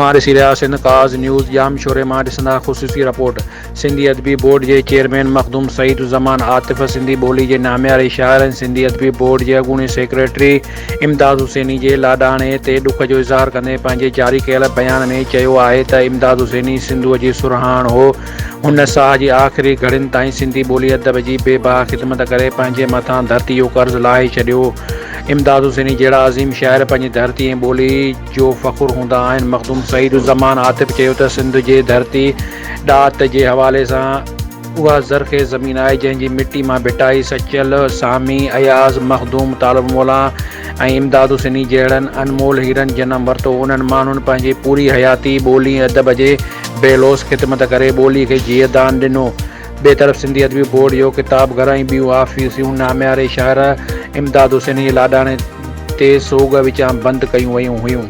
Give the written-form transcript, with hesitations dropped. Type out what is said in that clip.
اوهان ڏسي رهيا سنڌ ڪاز نيوز ڄامشوري مان ڏسندا خصوصي رپورٽ سنڌي ادبي بورڊ جي چيئرمين مخدوم سعيد الزمان عاطف سنڌي ٻولي جي نامياري شاعر ۽ سنڌي ادبي بورڊ جي اڳوڻي سيڪريٽري امداد حسيني جي لاڏاڻي تي ڏک جو اظهار ڪندي پنهنجي جاري ڪيل بيان ۾ چيو آهي ته امداد حسيني سنڌوء جي سرهاڻ هو هن ساهه جي آخري گهڙين تائين سنڌي ٻولي ادب جي بي بها خدمت ڪري پنهنجي مٿان ڌرتي جو قرض لاهي ڇڏيو امداد حسيني جهڙا عظيم شاعر پنهنجي ڌرتي ۽ ٻولي جو فخر هوندا آهن. مخدوم سعيد الزمان عاطف چيو ته سنڌ جي ڌرتي ڏات جي حوالي سان اها زرخيز زمين آهي جنهن جي مٽي مان ڀٽائي، سچل، سامي، اياز، مخدوم طالب الموليٰ ۽ امداد حسيني جهڙن انمول هيرن جنم ورتو. انهن ماڻهن پنهنجي پوري حياتي ٻولي ۽ ادب جي بي لوث خدمت ڪري ٻولي کي جيئدان ڏنو. ٻئي طرف سنڌي ادبي بورڊ جو ڪتاب گهر ۽ ٻيون آفيسون نامياري شاعر امداد حسيني جي لاڏاڻي تي سوڳ وچان بند ڪيون ويون هيون.